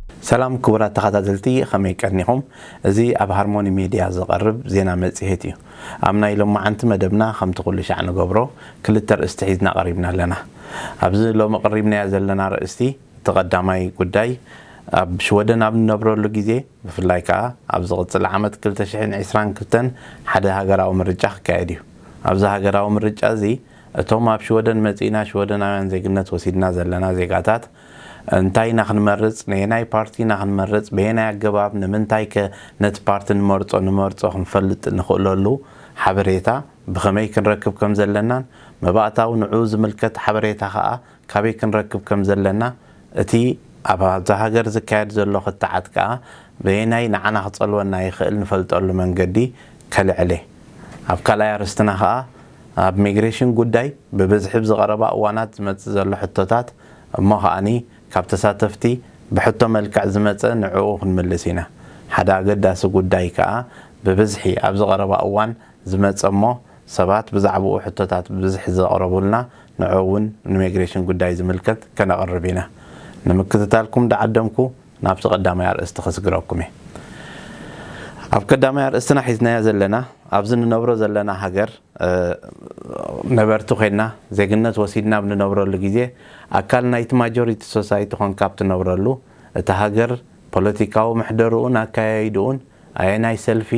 ሰላም ክቡራት ተኸታተልቲ፣ ከመይ ቀኒኹም? እዚ ኣብ ሃርሞኒ ሜድያ ዝቐርብ ዜና መጽሔት እዩ። ኣብ ናይ ሎማዓንቲ መደብና ከምቲ ኩሉ ሻዕ ንገብሮ ክልተ ኣርእስቲ ሒዝና ቀሪብና ኣለና። ኣብዚ ሎሚ ቀሪብናዮ ዘለና ኣርእስቲ እቲ ቀዳማይ ጉዳይ ኣብ ሽወደን ኣብ ንነብረሉ ግዜ ብፍላይ ከኣ ኣብ ዝቕጽል ዓመት ክልተ ሽሕን ዕስራን ክልተን ሓደ ሃገራዊ ምርጫ ክካየድ እዩ። ኣብዚ ሃገራዊ ምርጫ እዚ እቶም ኣብ ሽወደን መጺእና ሽወደናውያን ዜግነት ወሲድና ዘለና ዜጋታት እንታይ ኢና ክንመርጽ፣ ነየናይ ፓርቲ ኢና ክንመርጽ፣ በየናይ ኣገባብ፣ ንምንታይ ከ ነቲ ፓርቲ ንመርጾ ንመርጾ ክንፈልጥ ንኽእለሉ ሓበሬታ ብኸመይ ክንረክብ ከም ዘለናን መባእታዊ ንዕኡ ዝምልከት ሓበሬታ ከኣ ካበይ ክንረክብ ከም ዘለና፣ እቲ ኣብ ኣብዛ ሃገር ዝካየድ ዘሎ ክትዓት ከኣ በየናይ ንዓና ክጸልወና ይኽእል ንፈልጠሉ መንገዲ ከልዕል እየ። ኣብ ካልኣይ ኣርእስትና ከኣ ኣብ ሚግሬሽን ጉዳይ ብብዝሒ ብዝቐረባ እዋናት ዝመጽእ ዘሎ ሕቶታት እሞ ከኣኒ ካብ ተሳተፍቲ ብሕቶ መልክዕ ዝመጸ ንዕኡ ክንምልስ ኢና። ሓደ ኣገዳሲ ጉዳይ ከኣ ብብዝሒ ኣብ ዝቐረባ እዋን ዝመጸ እሞ ሰባት ብዛዕባኡ ሕቶታት ብብዝሒ ዘቕረቡልና ንዕኡ እውን ንሚግሬሽን ጉዳይ ዝምልከት ከነቕርብ ኢና። ንምክትታልኩም ደዓደምኩ ናብቲ ቀዳማይ ኣርእስቲ ከስግረኩም እየ። ኣብ ቀዳማይ ኣርእስትና ሒዝናዮ ዘለና ኣብዚ ንነብሮ ዘለና ሃገር ነበርቲ ኮይና ዜግነት ወሲድና ኣብ ንነብረሉ ግዜ ኣካል ናይቲ ማጆሪቲ ሶሳይቲ ኮንካ ኣብ ትነብረሉ እቲ ሃገር ፖለቲካዊ ምሕደርኡን ኣካያይድኡን ኣየናይ ሰልፊ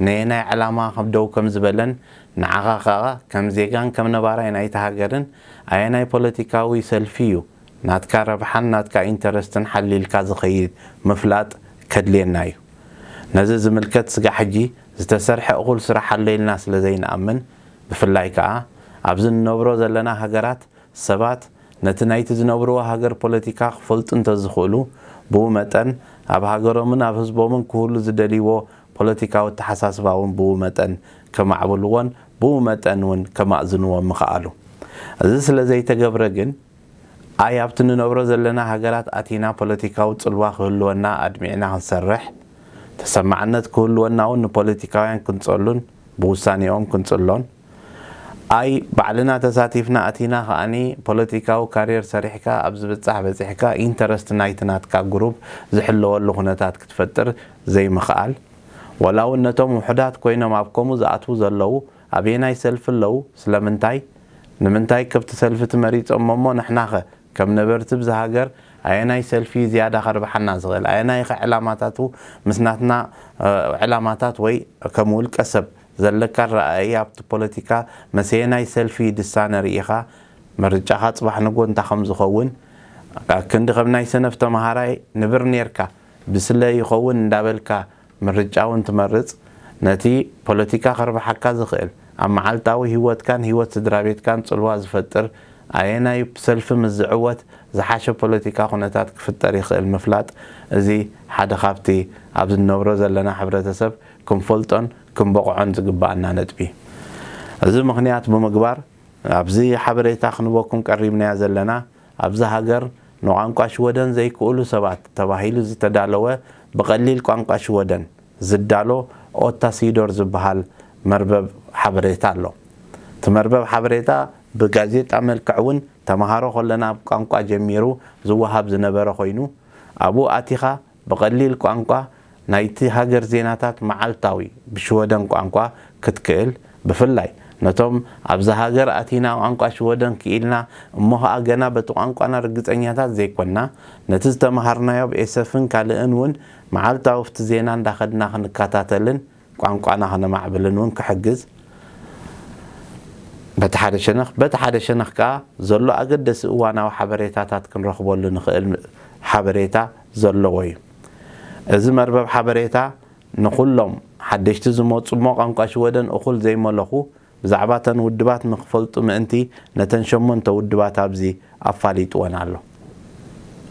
ነየናይ ዕላማ ደው ከም ዝበለን ንዓኻ ከኣ ከም ዜጋን ከም ነባራይ ናይቲ ሃገርን ኣየናይ ፖለቲካዊ ሰልፊ እዩ ናትካ ረብሓን ናትካ ኢንተረስትን ሓሊልካ ዝኸይድ ምፍላጥ ከድልየና እዩ። ነዚ ዝምልከት ስጋዕ ሕጂ ዝተሰርሐ እኹል ስራሕ ኣሎ ኢልና ስለ ዘይንኣምን፣ ብፍላይ ከኣ ኣብዚ ንነብሮ ዘለና ሃገራት ሰባት ነቲ ናይቲ ዝነብርዎ ሃገር ፖለቲካ ክፈልጡ እንተዝኽእሉ፣ ብኡ መጠን ኣብ ሃገሮምን ኣብ ህዝቦምን ክህሉ ዝደልይዎ ፖለቲካዊ ኣተሓሳስባ እውን ብኡ መጠን ከማዕብልዎን ብኡ መጠን እውን ከማእዝንዎ ምኽኣሉ። እዚ ስለ ዘይተገብረ ግን፣ ኣይ ኣብቲ ንነብሮ ዘለና ሃገራት ኣቲና ፖለቲካዊ ጽልዋ ክህልወና ኣድሚዕና ክንሰርሕ፣ ተሰማዕነት ክህልወና እውን ንፖለቲካውያን ክንጸሉን ብውሳኔኦም ክንጽሎን፣ ኣይ ባዕልና ተሳቲፍና ኣቲና ከኣኒ ፖለቲካዊ ካርየር ሰሪሕካ ኣብ ዝብጻሕ በጺሕካ ኢንተረስት ናይቲ ናትካ ግሩፕ ዝሕለወሉ ኩነታት ክትፈጥር ዘይምኽኣል፣ ወላ እውን ነቶም ውሑዳት ኮይኖም ኣብ ከምኡ ዝኣትዉ ዘለዉ ኣበየናይ ሰልፊ ኣለዉ? ስለምንታይ? ንምንታይ ከብቲ ሰልፊ ተመሪጾም እሞ ንሕናኸ ከም ነበርቲ ብዚ ሃገር ኣየናይ ሰልፊ እዩ ዝያዳ ከርብሓና ዝኽእል? ኣየናይኸ ዕላማታቱ ምስ ናትና ዕላማታት ወይ ከም ውልቀ ሰብ ዘለካ ኣረኣእያ ኣብቲ ፖለቲካ መሰየናይ ሰልፊ ድሳነ ርኢኻ ምርጫኻ ጽባሕ ንግሆ እንታይ ከም ዝኸውን ኣክንዲ ከም ናይ ሰነፍ ተመሃራይ ንብር ኔርካ ብስለ ይኸውን እንዳበልካ ምርጫ እውን ትመርጽ፣ ነቲ ፖለቲካ ከርብሓካ ዝኽእል፣ ኣብ መዓልታዊ ህይወትካን ህይወት ስድራ ቤትካን ጽልዋ ዝፈጥር፣ ኣየናይ ሰልፊ ምስ ዝዕወት ዝሓሸ ፖለቲካ ኩነታት ክፍጠር ይኽእል ምፍላጥ፣ እዚ ሓደ ካብቲ ኣብዚ ንነብሮ ዘለና ሕብረተሰብ ክንፈልጦን ክንበቕዖን ዝግብኣና ነጥቢ እዩ። እዚ ምኽንያት ብምግባር፣ ኣብዚ ሓበሬታ ክንበኩም ቀሪብናያ ዘለና፣ ኣብዚ ሃገር ንቋንቋ ሽወደን ዘይክእሉ ሰባት ተባሂሉ ዝተዳለወ ብቐሊል ቋንቋ ሽወደን ዝዳሎ ኦታ ሲዶር ዝበሃል መርበብ ሓበሬታ ኣሎ። እቲ መርበብ ሓበሬታ ብጋዜጣ መልክዕ እውን ተምሃሮ ከለና ኣብ ቋንቋ ጀሚሩ ዝወሃብ ዝነበረ ኮይኑ፣ ኣብኡ ኣቲኻ ብቐሊል ቋንቋ ናይቲ ሃገር ዜናታት መዓልታዊ ብሽወደን ቋንቋ ክትክእል፣ ብፍላይ ነቶም ኣብዛ ሃገር ኣቲና ቋንቋ ሽወደን ክኢልና እሞ ኸኣ ገና በቲ ቋንቋና ርግጸኛታት ዘይኮንና፣ ነቲ ዝተመሃርናዮ ኣብ ኤሰፍን ካልእን እውን መዓልታዊ ኣብቲ ዜና እንዳኸድና ክንከታተልን ቋንቋና ከነማዕብልን እውን ክሕግዝ በቲ ሓደ ሸነኽ፣ በቲ ሓደ ሸነኽ ከኣ ዘሎ ኣገደሲ እዋናዊ ሓበሬታታት ክንረኽበሉ ንኽእል ሓበሬታ ዘለዎ እዩ። እዚ መርበብ ሓበሬታ ንኹሎም ሓደሽቲ ዝመጹ እሞ ቋንቋ ሽወደን እኹል ዘይመለኹ ብዛዕባ እተን ውድባት ንኽፈልጡ ምእንቲ ነተን ሸሞንተ ውድባት ኣብዚ ኣፋሊጥወን ኣሎ።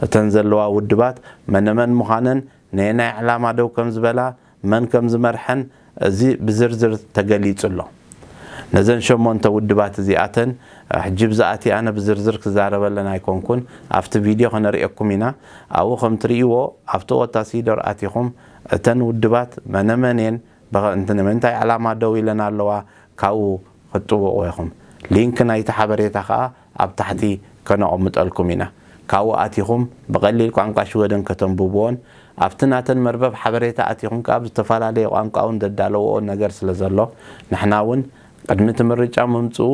እተን ዘለዋ ውድባት መነመን ምዃነን ነየናይ ዕላማ ደው ከም ዝበላ መን ከም ዝመርሐን እዚ ብዝርዝር ተገሊጹ ኣሎ። ነዘን ሸሞንተ ውድባት እዚኣተን ሕጂ ብዝኣቲ ኣነ ብዝርዝር ክዛረበለን ኣይኮንኩን። ኣብቲ ቪድዮ ከነርእየኩም ኢና። ኣብኡ ከም ትርእይዎ ኣብቲ ኦታ ሲዶር ኣቲኹም እተን ውድባት መነመን እየን፣ ብኸ- እንት- ንምንታይ ዕላማ ደው ኢለን ኣለዋ ካብኡ ክትጥውቑ ኢኹም። ሊንክ ናይቲ ሓበሬታ ከኣ ኣብ ታሕቲ ከነቐምጠልኩም ኢና። ካብኡ ኣቲኹም ብቐሊል ቋንቋ ሽወደን ከተንብብዎን ኣብቲ ናተን መርበብ ሓበሬታ ኣቲኹም ከኣ ብዝተፈላለየ ቋንቋ እውን ዘዳለውኦ ነገር ስለ ዘሎ፣ ንሕና እውን ቅድሚ እቲ ምርጫ ምምጽኡ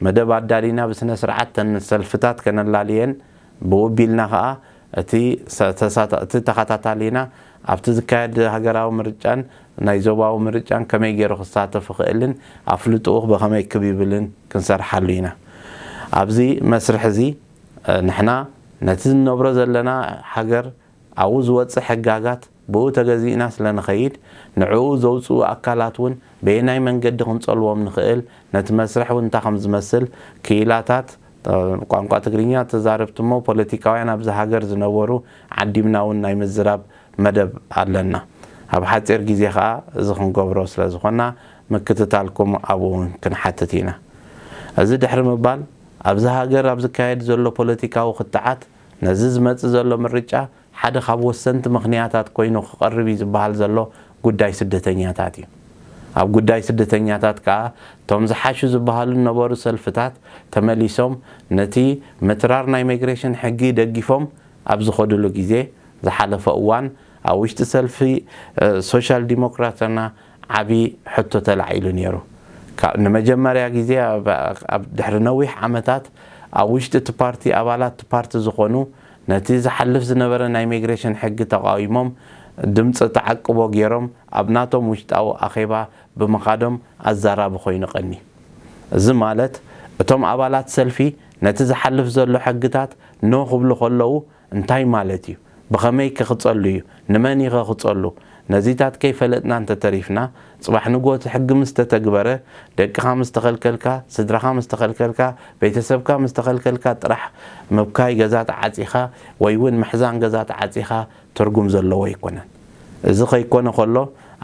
መደብ ኣዳሊና ብስነ ስርዓት ተን ሰልፍታት ከነላልየን ብውቢልና ከኣ እቲ ሰ-፣ ተሳታ-፣ እቲ ተኸታታሊና ኣብቲ ዝካየድ ሃገራዊ ምርጫን ናይ ዞባዊ ምርጫን ከመይ ገይሩ ክሳተፍ ይኽእልን ኣፍልጥኡ ብኸመይ ክብ ይብልን ክንሰርሓሉ ኢና። ኣብዚ መስርሕ እዚ፣ እ፣ ንሕና ነቲ እንነብሮ ዘለና ሃገር ኣብኡ ዝወጽእ ሕጋጋት ብኡ ተገዚእና ስለ ንኸይድ፣ ንዕኡ ዘውጽኡ ኣካላት እውን በየናይ መንገዲ ክንጸልዎም ንኽእል፣ ነቲ መስርሕ እውን እንታይ ከም ዝመስል ክኢላታት፣ እ፣ ቋንቋ ትግርኛ ተዛረብቲ እሞ ፖለቲካውያን ኣብዚ ሃገር ዝነበሩ ዓዲምና እውን ናይ ምዝራብ መደብ ኣለና። ኣብ ሓጺር ግዜ ከኣ እዚ ክንገብሮ ስለ ዝኾንና ምክትታልኩም ኣብኡ እውን ክንሓትት ኢና። እዚ ድሕሪ ምባል ኣብዚ ሃገር ኣብ ዝካየድ ዘሎ ፖለቲካዊ ክትዓት ነዚ ዝመጽእ ዘሎ ምርጫ ሓደ ካብ ወሰንቲ ምኽንያታት ኮይኑ ክቐርብ እዩ ዝበሃል ዘሎ ጉዳይ ስደተኛታት እዩ። ኣብ ጉዳይ ስደተኛታት ከኣ እቶም ዝሓሹ ዝበሃሉ ዝነበሩ ሰልፍታት ተመሊሶም ነቲ ምትራር ናይ ማይግሬሽን ሕጊ ደጊፎም ኣብ ዝኸድሉ ግዜ ዝሓለፈ እዋን ኣብ ውሽጢ ሰልፊ፣ እ፣ ሶሻል ዲሞክራትና ዓቢ ሕቶ ተላዒሉ ነይሩ። ካብ ንመጀመርያ ግዜ ኣብ፣ ኣብ ድሕሪ ነዊሕ ዓመታት ኣብ ውሽጢ እቲ ፓርቲ ኣባላት እቲ ፓርቲ ዝኾኑ ነቲ ዝሓልፍ ዝነበረ ናይ ኢሚግሬሽን ሕጊ ተቓዊሞም ድምፂ ተዓቅቦ ገይሮም ኣብ ናቶም ውሽጣዊ ኣኼባ ብምኻዶም ኣዛራቢ ኮይኑ ቀኒ። እዚ ማለት እቶም ኣባላት ሰልፊ ነቲ ዝሓልፍ ዘሎ ሕግታት ኖ ክብሉ ከለዉ እንታይ ማለት እዩ? ብኸመይ ከ ክጸሉ እዩ? ንመን እዩ ከ ክጸሉ? ነዚታት ከይፈለጥና እንተተሪፍና፣ ጽባሕ ንግሆ እቲ ሕጊ ምስ ተተግበረ፣ ደቅኻ ምስ ተኸልከልካ፣ ስድራኻ ምስ ተኸልከልካ፣ ቤተሰብካ ምስ ተኸልከልካ ጥራሕ ምብካይ ገዛ ተዓጺኻ ወይ እውን ምሕዛን ገዛ ተዓጺኻ ትርጉም ዘለዎ ኣይኮነን። እዚ ከይኮነ ከሎ፣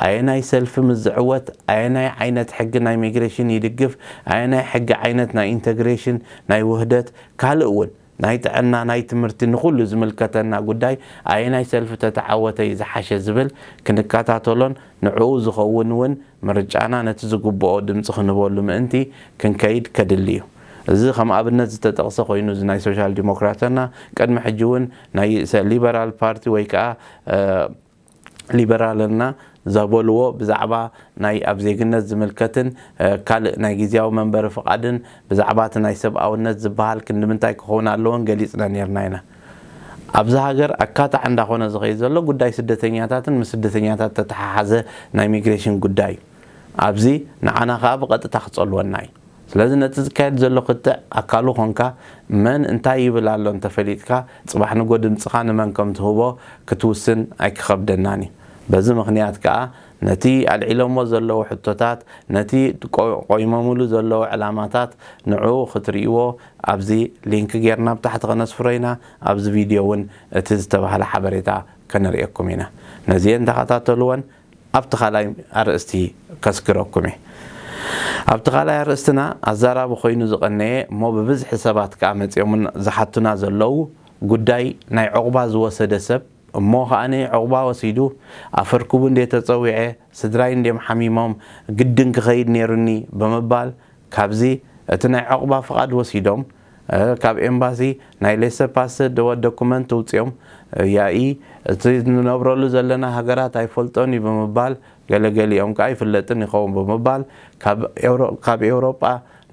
ኣየናይ ሰልፊ ምስ ዝዕወት፣ ኣየናይ ዓይነት ሕጊ ናይ ኢሚግሬሽን ይድግፍ፣ ኣየናይ ሕጊ ዓይነት ናይ ኢንተግሬሽን፣ ናይ ውህደት፣ ካልእ እውን ናይ ጥዕና፣ ናይ ትምህርቲ፣ ንኹሉ ዝምልከተና ጉዳይ ኣየናይ ሰልፊ ተተዓወተ እዩ ዝሓሸ ዝብል ክንከታተሎን ንዕኡ ዝኸውን እውን ምርጫና ነቲ ዝግብኦ ድምፂ ክንህበሉ ምእንቲ ክንከይድ ከድሊ እዩ። እዚ ከም ኣብነት ዝተጠቕሰ ኮይኑ፣ እዚ ናይ ሶሻል ዲሞክራትና ቅድሚ ሕጂ እውን ናይ ሰ-፣ ሊበራል ፓርቲ ወይ ከዓ፣ እ፣ ሊበራልና ዘበልዎ ብዛዕባ ናይ ኣብ ዜግነት ዝምልከትን፣ እ፣ ካልእ ናይ ግዝያዊ መንበሪ ፍቓድን ብዛዕባ እቲ ናይ ሰብኣውነት ዝበሃል ክንዲ ምንታይ ክኸውን ኣለዎን ገሊጽና ነይርና ኢና። ኣብዚ ሃገር ኣካታዕ እንዳኾነ ዝኸይድ ዘሎ ጉዳይ ስደተኛታትን ምስ ስደተኛታት ተተሓሓዘ ናይ ኢሚግሬሽን ጉዳይ እዩ። ኣብዚ ንዓና ከኣ ብቐጥታ ክጸልወና እዩ። ስለዚ ነቲ ዝካየድ ዘሎ ክትዕ ኣካሉ ኾንካ መን እንታይ ይብል ኣሎ እንተፈሊጥካ፣ ጽባሕ ንጎ ድምጽኻ ንመን ከም ትህቦ ክትውስን ኣይክኸብደናን እዩ። በዚ ምኽንያት ከኣ ነቲ ኣልዒሎሞ ዘለዉ ሕቶታት፣ ነቲ ቆ-፣ ቆይሞምሉ ዘለዉ ዕላማታት ንዕኡ ክትርእይዎ ኣብዚ ሊንክ ጌርና ኣብ ታሕቲ ከነስፍሮ ኢና። ኣብዚ ቪድዮ እውን እቲ ዝተባህለ ሓበሬታ ከነርእየኩም ኢና። ነዚአን ተኸታተልወን። ኣብቲ ካልኣይ ኣርእስቲ ከስግረኩም እየ። ኣብቲ ካልኣይ ኣርእስትና ኣዛራቢ ኮይኑ ዝቐነየ እሞ ብብዝሒ ሰባት ከኣ መጺኦምን ዝሓቱና ዘለዉ ጉዳይ ናይ ዕቑባ ዝወሰደ ሰብ እሞ ከኣ ዕቑባ ወሲዱ ኣፈርክቡ እንዴ ተጸዊዐ፣ ስድራይ እንዴም ሓሚሞም፣ ግድን ክኸይድ ነይሩኒ ብምባል ካብዚ እቲ ናይ ዕቑባ ፍቓድ ወሲዶም፣ እ፣ ካብ ኤምባሲ ናይ ሌሰ ፓሰ ደወ ዶኩመንት ውፅኦም፣ እ፣ ያኢ እቲ ንነብረሉ ዘለና ሃገራት ኣይፈልጦን እዩ ብምባል፣ ገለገሊኦም ከዓ ይፍለጥን ይኸውን ብምባል፣ ካብ ኤውሮ-፣ ካብ ኤውሮጳ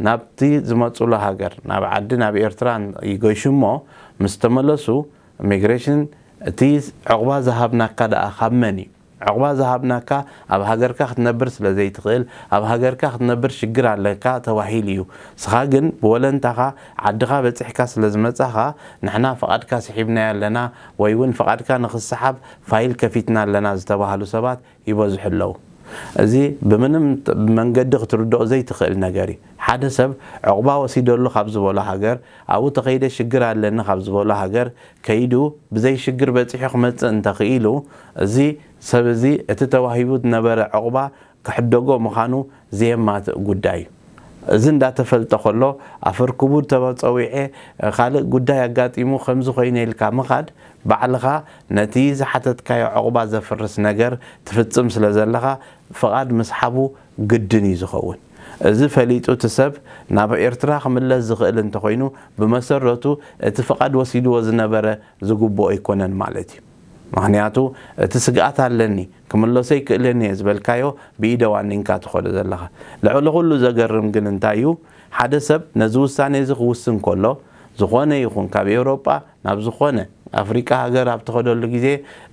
ናብቲ ዝመፁሉ ሃገር፣ ናብ ዓዲ፣ ናብ ኤርትራ ይገሹ እሞ፣ ምስ ተመለሱ፣ ኢሚግሬሽን፣ "እቲ ዕቑባ ዝሃብናካ ደኣ ካብ መን እዩ? ዕቑባ ዝሃብናካ ኣብ ሃገርካ ክትነብር ስለ ዘይትኽእል፣ ኣብ ሃገርካ ክትነብር ሽግር ኣለካ ተባሂሉ እዩ። ንስኻ ግን ብወለንታኻ ዓድኻ በጺሕካ ስለ ዝመጻኻ፣ ንሕና ፍቓድካ ስሒብናዮ ኣለና ወይ እውን ፍቓድካ ንኽሰሓብ ፋይል ከፊትና ኣለና" ዝተባህሉ ሰባት ይበዝሑ ኣለዉ። እዚ ብምንም ት-፣ መንገዲ ክትርድኦ ዘይትኽእል ነገር እዩ። ሓደ ሰብ ዕቑባ ወሲደሉ ካብ ዝበሎ ሃገር፣ ኣብኡ ተኸይደ ሽግር ኣለኒ ካብ ዝበሎ ሃገር ከይዱ ብዘይ ሽግር በጺሑ ክመጽእ እንተኽኢሉ፣ እዚ ሰብ እዚ እቲ ተዋሂቡ ዝነበረ ዕቑባ ክሕደጎ ምዃኑ ዘየማትእ ጉዳይ እዩ። እዚ እንዳተፈልጠ ከሎ፣ ኣፈርክቡ ተጸዊዐ፣ ካልእ ጉዳይ ኣጋጢሙ፣ ከምዚ ኮይነ ኢልካ ምኻድ፣ ባዕልኻ ነቲ ዝሓተትካዮ ዕቑባ ዘፍርስ ነገር ትፍጽም ስለ ዘለኻ፣ ፍቓድ ምስሓቡ ግድን እዩ ዝኸውን። እዚ ፈሊጡ እቲ ሰብ ናብ ኤርትራ ክምለስ ዝኽእል እንተኾይኑ፣ ብመሰረቱ እቲ ፍቓድ ወሲድዎ ዝነበረ ዝግብኦ ኣይኮነን ማለት እዩ። ምኽንያቱ እቲ ስግኣት ኣለኒ፣ ክምለሶ ይክእለኒ እየ ዝበልካዮ ብኢደ ዋኒንካ ትኸዶ ዘለኻ። ልዕሊ ኩሉ ዘገርም ግን እንታይ እዩ? ሓደ ሰብ ነዚ ውሳነ እዚ ክውስን ከሎ፣ ዝኾነ ይኹን ካብ ኤውሮጳ ናብ ዝኾነ ኣፍሪቃ ሃገር ኣብ ትኸደሉ ግዜ፣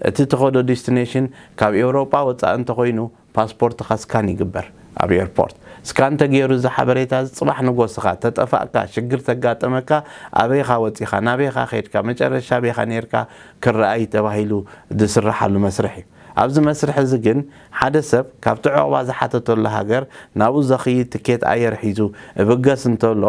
እቲ ትኸዶ ዲስቲኔሽን ካብ ኤውሮጳ ወጻኢ እንተኾይኑ፣ ፓስፖርትኻ ስካን ይግበር ኣብ ኤርፖርት። ስካን ተገይሩ እዚ ሓበሬታ እዚ ጽባሕ ንጎስኻ ተጠፋእካ፣ ሽግር ተጋጠመካ፣ ኣበይኻ ወጺኻ፣ ናበይኻ ከይድካ፣ መጨረሻ ኣበይኻ ነይርካ ክረኣይ ተባሂሉ ዝስርሓሉ መስርሕ እዩ። ኣብዚ መስርሕ እዚ ግን ሓደ ሰብ ካብቲ ዑቕባ ዝሓተተሉ ሃገር ናብኡ ዘኽይድ ትኬት ኣየር ሒዙ እብገስ እንተሎ፣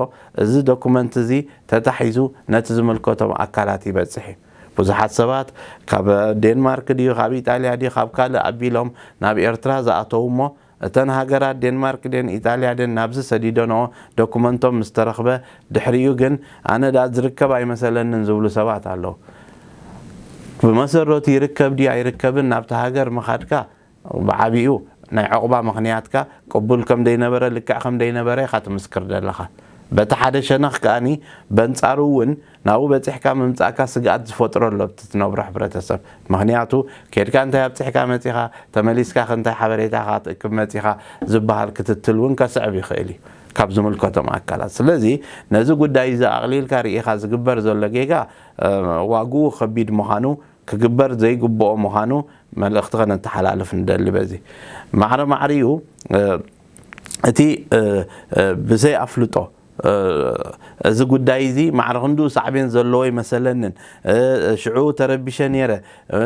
እዚ ዶኩመንት እዚ ተታሒዙ ነቲ ዝምልከቶም ኣካላት ይበጽሕ እዩ። ብዙሓት ሰባት ካብ ዴንማርክ ድዩ፣ ካብ ኢጣልያ ድዩ፣ ካብ ካልእ ኣቢሎም ናብ ኤርትራ ዝኣተዉ እሞ፣ እተን ሃገራት ዴንማርክ ደን ኢጣልያ ደን ናብዚ ሰዲደንኦ ዶኩመንቶም ምስ ተረኽበ፣ ድሕሪኡ ግን ኣነ ደኣ ዝርከብ ኣይመሰለንን ዝብሉ ሰባት ኣለዉ። ብመሰረቱ ይርከብ ድዩ ኣይርከብን ናብቲ ሃገር ምኻድካ፣ ብዓቢኡ ናይ ዑቕባ ምኽንያትካ ቅቡል ከም ደይነበረ፣ ልክዕ ከም ደይነበረ ኢኻ ትምስክር ዘለኻ። በቲ ሓደ ሸነኽ ከኣኒ፣ በንጻሩ እውን ናብኡ በጺሕካ ምምጻእካ ስግኣት ዝፈጥሮ ኣሎ ኣብቲ ትነብሮ ሕብረተሰብ። ምኽንያቱ፣ ኬድካ እንታይ ኣብጺሕካ መጺኻ፣ ተመሊስካ ከ እንታይ ሓበሬታ ኢኻ ክትእክብ መጺኻ ዝበሃል ክትትል እውን ከስዕብ ይኽእል እዩ ካብ ዝምልከቶም ኣካላት። ስለዚ፣ ነዚ ጉዳይ እዚ ኣቕሊልካ ርኢኻ ዝግበር ዘሎ ጌጋ፣ እ፣ ዋግኡ ከቢድ ምዃኑ፣ ክግበር ዘይግብኦ ምዃኑ መልእኽቲ ከነተሓላልፍ ንደሊ። በዚ ማዕረ ማዕሪኡ፣ እ፣ እቲ፣ እ፣ እ፣ ብዘይ ኣፍልጦ፣ እ፣ እዚ ጉዳይ እዚ ማዕረ ክንድኡ ሳዕቤን ዘለዎ ኣይመሰለንን። እ፣ ሽዑ ተረቢሸ ነይረ፣ እ፣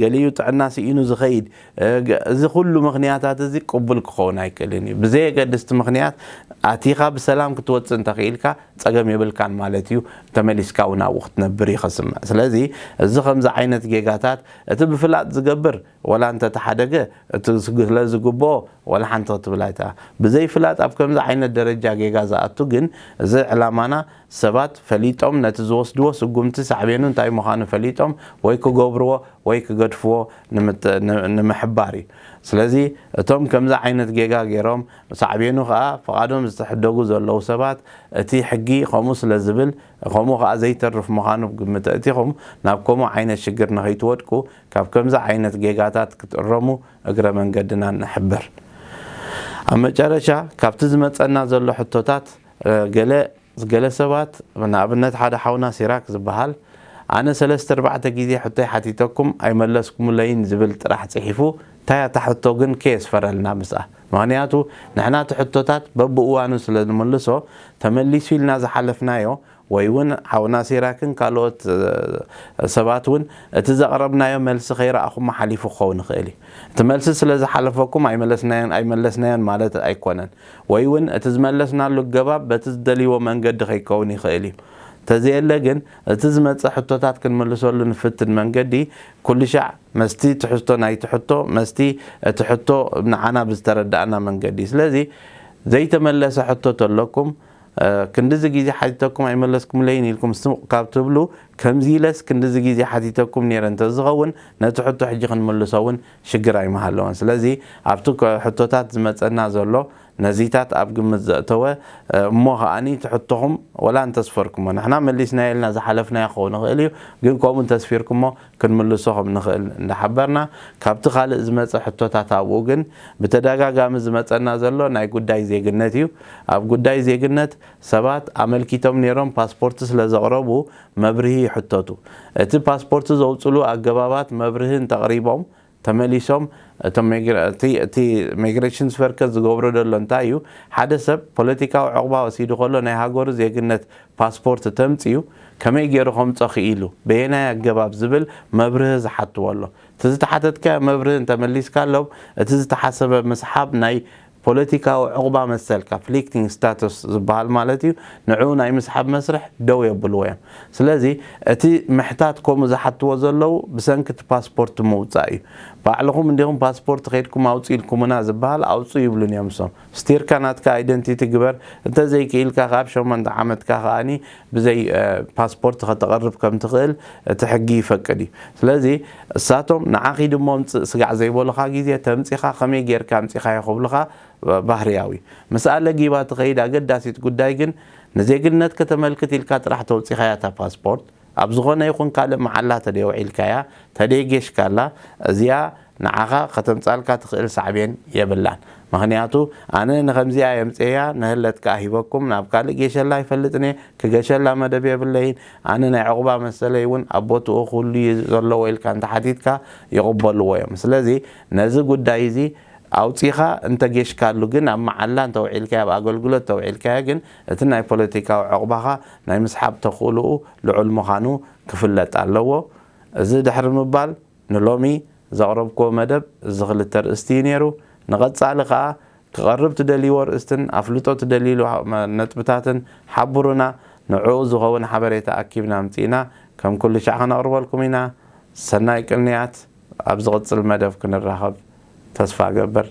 ገሊኡ ጥዕና ስኢኑ ዝኸይድ፣ እ፣ ገ-፣ እዚ ኩሉ ምኽንያታት እዚ ቅቡል ክኸውን ኣይክእልን እዩ። ብዘይ ኣገድስቲ ምኽንያት ኣቲኻ ብሰላም ክትወጽእ እንተኽኢልካ፣ ጸገም የብልካን ማለት እዩ። ተመሊስካ እውን ኣብኡ ክትነብር እዩ ከስምዕ። ስለዚ፣ እዚ ከምዚ ዓይነት ጌጋታት፣ እቲ ብፍላጥ ዝገብር፣ ወላ እንተተሓደገ፣ እቲ ስለ ዝግብኦ፣ ወላ ሓንቲ ክትብል ኣይትኣ። ብዘይ ፍላጥ ኣብ ከምዚ ዓይነት ደረጃ ጌጋ ዝኣቱ ግን፣ እዚ ዕላማና ሰባት ፈሊጦም ነቲ ዝወስድዎ ስጉምቲ ሳዕቤኑ እንታይ ምዃኑ ፈሊጦም ወይ ክገብርዎ ወይ ክገድፍዎ ንምት-፣ ን-፣ ንምሕባር እዩ። ስለዚ፣ እቶም ከምዚ ዓይነት ጌጋ ገይሮም፣ ሳዕቤኑ ኸኣ ፍቓዶም ዝተሕደጉ ዘለዉ ሰባት፣ እቲ ሕጊ ከምኡ ስለ ዝብል፣ ከምኡ ኸኣ ዘይተርፍ ምዃኑ ብግምት ኣእቲኹም፣ ናብ ከምኡ ዓይነት ሽግር ንኸይትወድቁ፣ ካብ ከምዚ ዓይነት ጌጋታት ክትእረሙ እግረ መንገድና ንሕብር። ኣብ መጨረሻ፣ ካብቲ ዝመጸና ዘሎ ሕቶታት፣ እ፣ ገለ፣ ገለ ሰባት፣ ንኣብነት ሓደ ሓውና ሲራክ ዝበሃል፣ ኣነ ሰለስተ ኣርባዕተ ግዜ ሕቶይ ሓቲተኩም ኣይመለስኩምለይን ዝብል ጥራሕ ጽሒፉ፣ እንታይ እያ እታ ሕቶ ግን ከየስፈረልና ምስኣ። ምኽንያቱ ንሕና እቲ ሕቶታት በብእዋኑ ስለ ንምልሶ፣ ተመሊሱ ኢልና ዝሓለፍናዮ፣ ወይ እውን ሓውና ሲራክን ካልኦት፣ እ፣ ሰባት እውን እቲ ዘቕረብናዮ መልሲ ከይረኣኹሞ ሓሊፉ ክኸውን ይኽእል እዩ። እቲ መልሲ ስለ ዝሓለፈኩም ኣይመለስናዮን፣ ኣይመለስናዮን ማለት ኣይኮነን። ወይ እውን እቲ ዝመለስናሉ ኣገባብ በቲ ዝደልይዎ መንገዲ ከይከውን ይኽእል እዩ። እንተዘየለ ግን፣ እቲ ዝመጽእ ሕቶታት ክንምልሰሉ ንፍትን መንገዲ ኩሉ ሻዕ መስቲ ትሕዝቶ ናይቲ ሕቶ፣ መስቲ እቲ ሕቶ ንዓና ብዝተረዳእና መንገዲ። ስለዚ፣ ዘይተመለሰ ሕቶ ተለኩም፣ እ፣ ክንድዚ ግዜ ሓቲተኩም ኣይመለስኩምለይን ኢልኩም ስቕ ካብ ትብሉ፣ ከምዚ ኢለስ ክንድዚ ግዜ ሓቲተኩም ነይረ እንተዝኸውን፣ ነቲ ሕቶ ሕጂ ክንምልሶ እውን ሽግር ኣይምሃለወን። ስለዚ፣ ኣብቲ ከ-፣ ሕቶታት ዝመጸና ዘሎ ነዚታት ኣብ ግምት ዘእተወ፣ እ፣ እሞ ከኣኒ እቲ ሕቶኹም ወላ እንተስፈርኩሞ፣ ንሕና መሊስናዮ ኢልና ዝሓለፍናዮ ክኸውን ይኽእል እዩ፣ ግን ከምኡ እንተስፊርኩሞ፣ ክንምልሶ ከም ንኽእል እንዳሓበርና፣ ካብቲ ካልእ ዝመጸ ሕቶታት ኣብኡ ግን ብተደጋጋሚ ዝመጸና ዘሎ ናይ ጉዳይ ዜግነት እዩ። ኣብ ጉዳይ ዜግነት ሰባት ኣመልኪቶም ነይሮም ፓስፖርት ስለ ዘቕረቡ መብርሂ ይሕተቱ። እቲ ፓስፖርት ዘውጽሉ ኣገባባት መብርሂ እንተቕሪቦም ተመሊሶም እቶም ሚግራ-፣ እቲ፣ እቲ ሚግሬሽንስ ወርከር ዝገብሮ ዘሎ እንታይ እዩ? ሓደ ሰብ ፖለቲካዊ ዕቑባ ወሲዱ ከሎ ናይ ሃገሩ ዜግነት ፓስፖርት ተምጽኡ ከመይ ገይሩ ከምጾ ክኢሉ በየናይ ኣገባብ ዝብል መብርሂ ዝሓትዎ ኣሎ። እቲ ዝተሓተትካዮ መብርሂ እንተመሊስካሎም፣ እቲ ዝተሓሰበ ምስሓብ ናይ ፖለቲካዊ ዕቑባ መሰል፣ ካንፍሊክቲንግ ስታቱስ ዝበሃል ማለት እዩ፣ ንዕኡ ናይ ምስሓብ መስርሕ ደው የብልዎ እዮም። ስለዚ እቲ ምሕታት ከምኡ ዝሓትዎ ዘለዉ ብሰንኪ እቲ ፓስፖርት ምውጻእ እዩ። ባዕልኹም እንዲኹም ፓስፖርት ከይድኩም ኣውጽኡ ኢልኩምና ዝበሃል ኣውጽኡ ይብሉን እዮም እሶም። ስቲርካ ናትካ ኣይደንቲቲ ግበር፣ እንተዘይክኢልካ ከኣ ኣብ ሸሞንተ ዓመትካ ከኣኒ ብዘይ፣ እ፣ ፓስፖርት ከተቕርብ ከም ትኽእል እቲ ሕጊ ይፈቅድ እዩ። ስለዚ እሳቶም ንዓኺ ድሞ ምጽእ ስጋዕ ዘይበሉኻ ግዜ ተምጺኻ ከመይ ጌርካ ኣምጺኻዮ ክብሉኻ ባህርያዊ። ምስኣ ለጊባ ትኸይድ ኣገዳሲት ጉዳይ ግን ንዜግነት ከተመልክት ኢልካ ጥራሕ ተውጺኻያ እታ ፓስፖርት፣ ኣብ ዝኾነ ይኹን ካልእ መዓላ ተደየውዒልካያ፣ ተደየጌሽካላ፣ እዚኣ ንዓኻ ከተምጻልካ ትኽእል ሳዕቤን የብላን። ምኽንያቱ ኣነ ንኸምዚኣ የምጽእያ፣ ንህለት ከኣ ሂበኩም፣ ናብ ካልእ ጌሸላ ኣይፈልጥን እየ፣ ክገሸላ መደብ የብለይን፣ ኣነ ናይ ዕቑባ መሰለይ እውን ኣብ ቦትኡ ክህሉ እዩ ዘለዎ ኢልካ እንተሓቲትካ ይቕበልዎ እዮም። ስለዚ ነዚ ጉዳይ እዚ ኣውጺኻ እንተጌሽካሉ ግን ኣብ መዓላ እንተውዒልካዮ፣ ኣብ ኣገልግሎት እንተውዒልካዮ ግን እቲ ናይ ፖለቲካዊ ዕቑባኻ ናይ ምስሓብ ተኽእሎኡ ልዑል ምዃኑ ክፍለጥ ኣለዎ። እዚ ድሕሪ ምባል ንሎሚ ዘቕረብክዎ መደብ እዚ ክልተ ርእስቲ እዩ ነይሩ። ንቐጻሊ ከኣ ክቐርብ ትደልይዎ ርእስትን ኣፍልጦ ትደልይሉ ነጥብታትን ሓብሩና። ንዕኡ ዝኸውን ሓበሬታ ኣኪብና ኣምጺእና ከም ኩሉ ሻዕ ከነቕርበልኩም ኢና። ሰናይ ቅንያት። ኣብ ዝቕጽል መደብ ክንራኸብ ተስፋ እገብር።